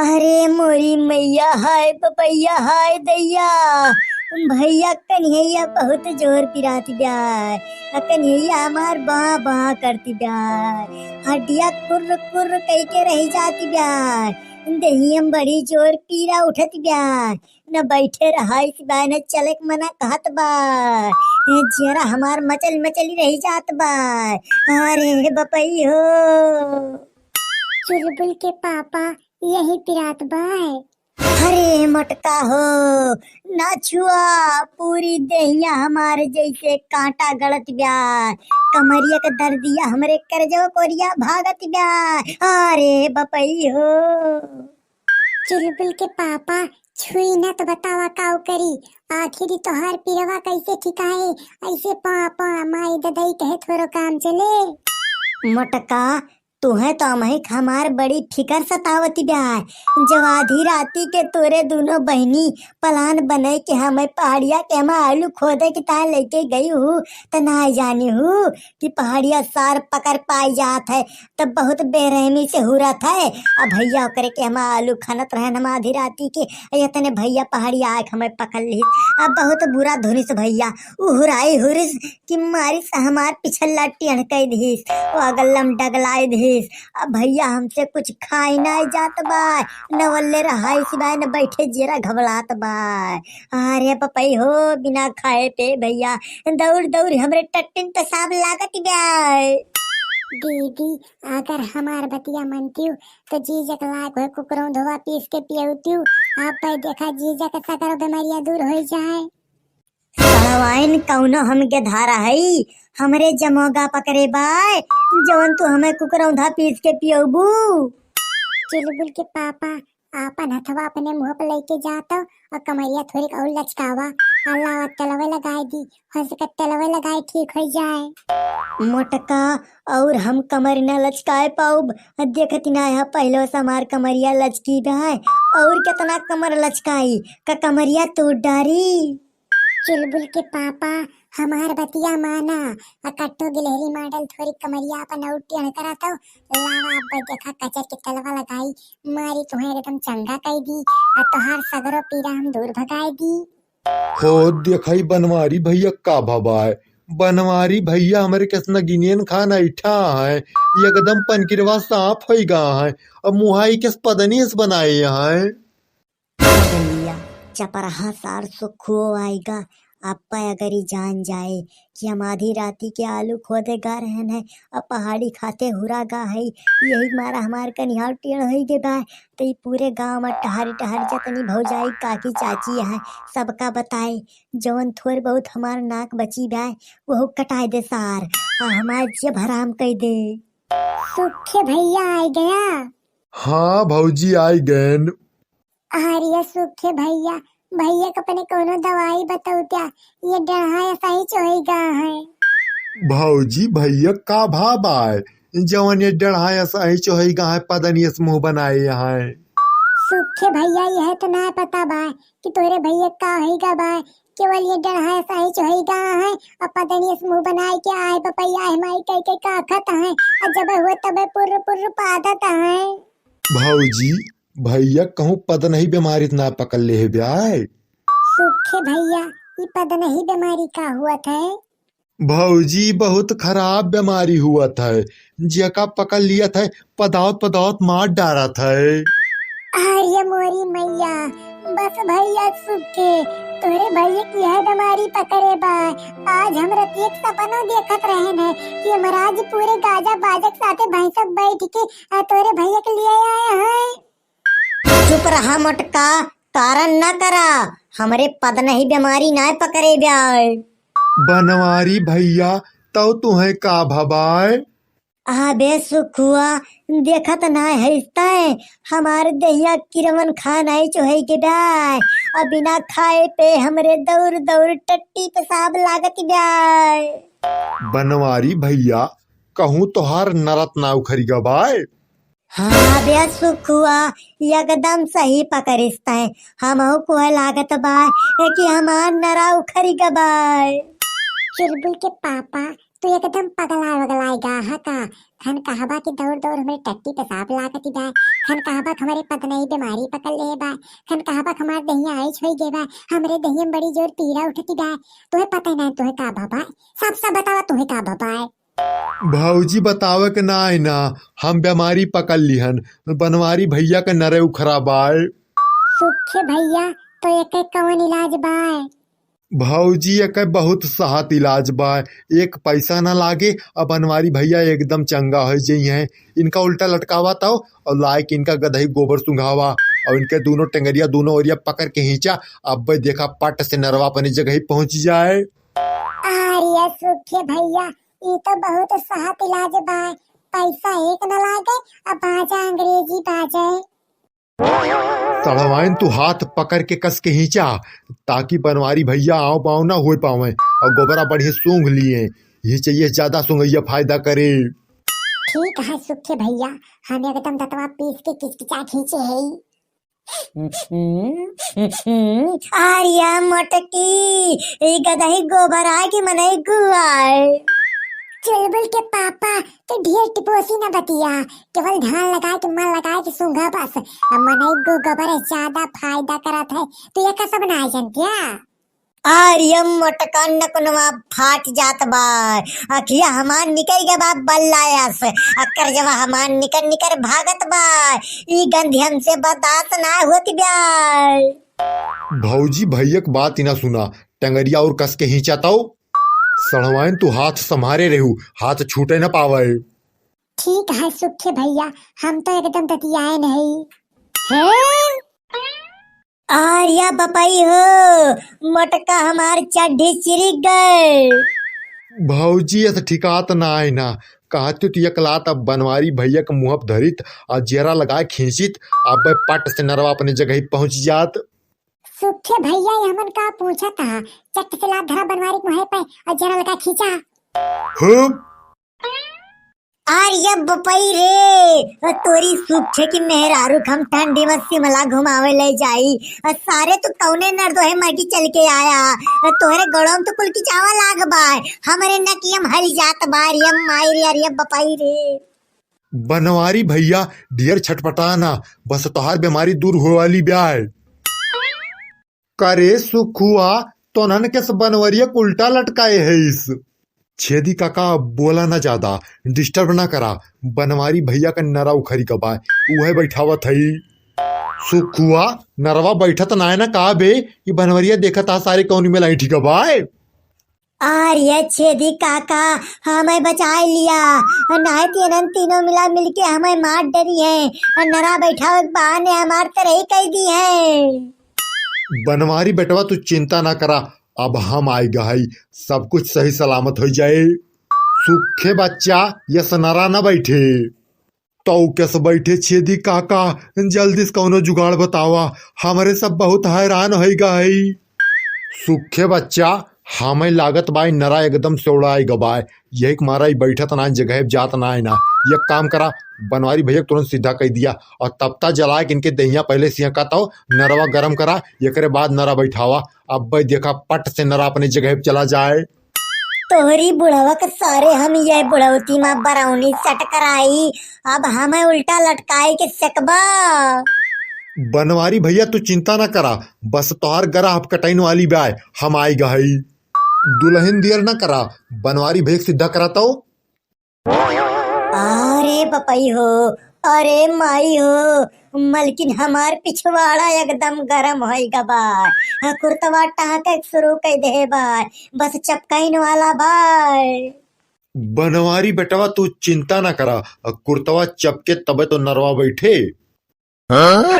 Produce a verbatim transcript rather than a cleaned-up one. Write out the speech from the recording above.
अरे मोरी मैया, हाय बपैया, हाय दैया। भैया कन्हैया बहुत जोर पिरात ब्याय। आ कन्हैया हमार बाँ बाँ करत ब्याय। हड्डिया कुर्र कुर्र कइके रहि जात ब्याय। देहिया में बड़ी जोर पीरा उठत ब्याय। न बैठे रहाइस ब्याय, न चले के मना कहत बा। ए, जियरा हमार मचल मचली रहि जात बा। अरे बपई हो। चुलबुल के पापा यही पिरात बाय। अरे मोटका हो, ना छुआ, पूरी देहिया हमार जैसे कांटा गड़त ब्याय। कमरिया के दर्दिया हमरे करजवा कोरिया भागत ब्याय। अरे बपई हो। चुलबुल के पापा छुई ना तो बतावा काऊ करी, आखिरी तोहार पिरवा कैसे ठिकाए, ऐसे पा पा माई ददई कहे थोरो काम चले। मोटका, तुहे तो अमहिक हमार बड़ी फिकर सतावत ब्याय। जब आधी राती के तोरे दुनो बहिनी plan बनाइ के हमें पहाड़िया के हम आलू खोदे के ताय लेके गई हू, त ना जानी हू कि पहाड़िया सार पकड़ पाई जात है, तब बहुत बेरहमी से हुरत है। अब भैया ओकरे के हम आलू खनत रहन हम आधी राती के, इतने भैया पहाड़िया आके हमें पकड़ ली। अब बहुत बुरा धुनिस भैया, उ हुराई हुरिस कि मारिस हमार पिछल्ला टेढ़ कइ दिहिस, ओ अगल्लम डगलाइ दिहिस। अब भैया हमसे कुछ खाई नाई जात बा, न वल्ले रहाई सिवाय न बैठे जेरा घबलात बा। अरे पपई हो, बिना खाए पे भैया दौड़ दौड़ हमरे टट्टिन पेशाब लागत ब्याय। दीदी, अगर हमार बतिया मनतियो तो जीजा के लायक होए कुकरौंधवा पीस के पियौतियो। आप पे देखा जीजा के सगरो बेमारिया दूर होइ जाए। सड़वाइन कौनो हमके धारा हई, हमरे जमोगा पकड़े बाय, जवन तू हमें कुकरौंधा पीस के पियौबू। चुलबुल के पापा आपन हथवा अपने मुंह पे लेके जात और कमरिया थोड़ी और लचकावा, अल्लाह तेलवे लगाए दी, हो सके तेलवे लगाए ठीक हो जाए। मोटका, और हम कमर न लचकाए पाउब, देखत ना है पहले से हमार कमरिया लचकी बाय, और कितना कमर लचकाई, का कमरिया तोड़ डारी। चुलबुल के पापा, हमार बतिया माना, आ कट्टो गिलहरी मॉडल थोरी कमरिया अपन और टेढ़ करा तो, लावा अब देखा कचर के तलवा लगाई, मारी तुहें एकदम चंगा कई दी, आ तोहार सगरो पीरा हम दूर भगाई दी। हो देखई बनवारी भैया का भबाय, बनवारी भैया हमरे केस नगिनियन खान ऐठा है, एकदम पनकिरवा साफ होई गा है, अब मुहाई केस पदनीस बनाए हैं। पगलिया, चपरहा सार सुखुओ आइगा। अब्बा अगर ई जान जाए कि हम आधी राती के आलू खोदे गा रहन है, अब पहाड़ी खाते हुरा गा है, यही मारा हमार कनिहार टेढ़ होई गे बा, तो ई पूरे गांव में टहरी टहरी जतनी भौजाई, काकी, चाची हैं, सबका बताए, जवन थोर बहुत हमार नाक बची बा, वहू कटाए दे सार, आ हमार जेब हराम कई दे। सुखे भैया आइ गया। हाँ भौजी, आइ गएन। अरे सुखे भैया, भैया के अपने कौनो दवाई बताऊ क्या? ये डढ़ा ऐसा ही चोई गा है। भौजी, भैया का भा बाय, जवन ये डढ़ा ऐसा ही चोई गा है, पदनियस मुंह बनाए हैं। सुखे भैया, यह तो ना पता बा कि तोरे भैया का होई गा बा, केवल ये डढ़ा ऐसा ही चोई गा है और पदनियस मुंह बनाए के आए बपैया है माई कह के का खत है, और जब हुए तबे पुर्र पुर्र पादत है। भौजी, भैया कहूँ पदनही बेमारी त ना पकड़ ले है ब्याय? सुखे भैया, ई पदनही बेमारी का हुअत है? भौजी, बहुत खराब बेमारी हुअत है, जेका पकड़ लियत है, पदावत पदावत मार डारत है। अरे मोरी मैया, बस भैया सुखे, तोरे भैया की है बेमारी पकड़े बा। आज हम रतिया के सपनो देखत रहन है कि यमराज पूरे गाजा बाजा के साथे भैंसा बैठ के आ तोरे भैया के लिए आए हैं। चुप रहा मोटका, कारण न करा, हमरे पदनही बेमारी नाय पकड़े ब्याय। बनवारी भैया, तौ तुहें का भबाय? अबे सुखुआ, देखत नाय हइस तैं, हमार देहिया किरवन खा नाय चोहई के ब्याय, और बिना खाए पे हमरे दौर दौर टट्टी पेशाब लागत ब्याय। बनवारी भैया, कहूँ तोहार नरत ना उखरी गबाय? हाँ बे सुखुआ, एकदम सही पकड़िस तैं। हमहू कुहे लागत बा कि हमार नरा उखरी गबाय। चुलबुल के पापा, तू एकदम पगलाए वगलाए गा हा का? खन कहबा कि दौड़ दौड़ हमरे टट्टी पेशाब लागत बा, खन कहबा कि हमरे पतनई बीमारी पकड़ ले बा, खन कहबा कि हमार देहिया आइछ होई गे बा, हमरे देहिया में बड़ी जोर पीड़ा उठती बा। तोहे पता ही नहीं तोहे का भवा, साफ साफ बतावा तोहे का भवा है? भौजी बतावे के ना है ना, हम बीमारी पकड़ लिहन, बनवारी भैया के नरे उखरा बाय। सुखे भैया, तो एके कौन इलाज बाय? भौजी, एके बहुत सहत इलाज बाय, एक पैसा ना लागे, अब बनवारी भैया एकदम चंगा हो जइहैं। इनका उल्टा लटकावा तो और लाए के इनका गदही गोबर सुंघावा और इनके दोनों टेंगरिया दोनों ओरिया पकड़ के खींचा, अब देखा पट से नरवा अपनी जगह ही पहुंच जाए। अरे सुखे भैया, ई तो बहुत सहत इलाज बा, पैसा एक न लागे, अब बाजा अंग्रेजी बाजे। सड़वाइन तू हाथ पकड़ के कस के खींचा, ताकि बनवारी भैया आव पाव ना हो पावे और गोबरा बढ़िया सूंघ लिए, ये चाहिए ज्यादा सूंघैया फायदा करे। ठीक है सुखे भैया, हम एकदम दतवा पीस के किचकिचा खींचे है। आर्या मोटकी, ई गदही गोबर आए कि मनई गुआए? चुलबुल के पापा, तू ढेर टिपोसी न बतिया, केवल धान लगाए के मन लगाए के सूंघा बस। अब मनई गो गोबर ज्यादा फायदा करत है, तू ये कसम ना जनतिया? आर्या मोटका नकुनवा फाट जात बा, अखिया हमार निकल गया बा बल्लायस, अकर जवा हमार निकर निकर भागत बा, ई गंध हमसे बर्दाश्त ना होत बा। भौजी भैया के बात ही ना सुना, टंगरिया और कस के खींचा तो। सड़वाइन तू हाथ संभारे रहू, हाथ छूटे ना पावे। ठीक है सुखे भैया, हम तो एकदम दतियाए नहीं। हैं? आर्या बपई हो, मोटका हमार चड्ढी चिरिक गए। भौजी, ऐसे ठिकात ना आए ना, कहती तो एक लात अब बनवारी भैया के मुँह पर धरित और जेरा लगाए खींचित, अब पट से नरवा अपने जगह ही पहुँच जात। सुखे भैया, ये हमन का पूछा था, चट से लात धरा बनवारी के मुँह पे और जेरा लगा खींचा। हो। आर्या बपई रे, तोरी सुखे की मेहरारू के हम ठंडी में शिमला घुमावे ले जाई। सारे तू कौने नरदोहे मर की चल के आया, तोहरे गोड़ों में तो कुल की चावा लाग बाय, हमरे नकियम हल जात बाय रे माई रे, अरे बपई रे। बनवारी भैया, ढेर छटपटाना, बस तोहार बीमारी दूर होए वाली ब्याय। करे सुखुआ, तोनन के बनवरिया के उल्टा लटकाए है इस। छेदी काका, बोला ना ज्यादा, disturb ना करा, बनवारी भैया का नरा उखरी का बाय, उहे बैठावत हई। सुखुआ, नरवा बैठत ना है ना का बे, ई बनवरिया देखत आ सारे कौनी में लाइठी का बाय। अरे छेदी काका, हमें बचाए लिया, नाहीं तो इन्हन तीनों मिला मिलके हमें मार डरी है। नरा बैठावे के बहाने हमार तरही कई दी है। बनवारी बेटवा, तू चिंता ना करा, अब हम आए गए, सब कुछ सही सलामत हो जाए। सुखे बच्चा, यस नरा ना बैठे। तौ कस बैठे छेदी काका, जल्दी से कौनो जुगाड़ बतावा, हमरे सब बहुत हैरान होइ गए। सुखे बच्चा, हमें लागत बाय नरा एकदम से उड़ाए गबाय, यही के मारा ई बैठत ना, जगह जात ना है ना। एक काम करा, बनवारी भैया के तुरंत सीधा कह दिया और तपता जला के इनके दहिया पहले सिया का तौ नरवा गरम करा, एकरे बाद नरा बैठावा। अब भाई देखा, पट से नरा अपने जगह पे चला जाए। तोहरी बुढ़वा के सारे हम ये बुढ़ौती में बरौनी सट कराई, अब हमें उल्टा लटकाए के सकबा। बनवारी भैया, तू चिंता ना करा, बस तोहार गरा अब कटाइन वाली बाय, हम आए गए। दुल्हन दियर ना करा, बनवारी भैया के सीधा करा तौ। अरे बपई हो, अरे माई हो, मलकिन हमार पिछवाड़ा एकदम गरम होई गबा। हाँ, कुर्तवा टाँके शुरू कई दे बा, बस चपकाइन वाला बा। बनवारी बेटवा, तू चिंता ना करा, कुर्तवा चपके तबे तो नरवा बैठे। हाँ?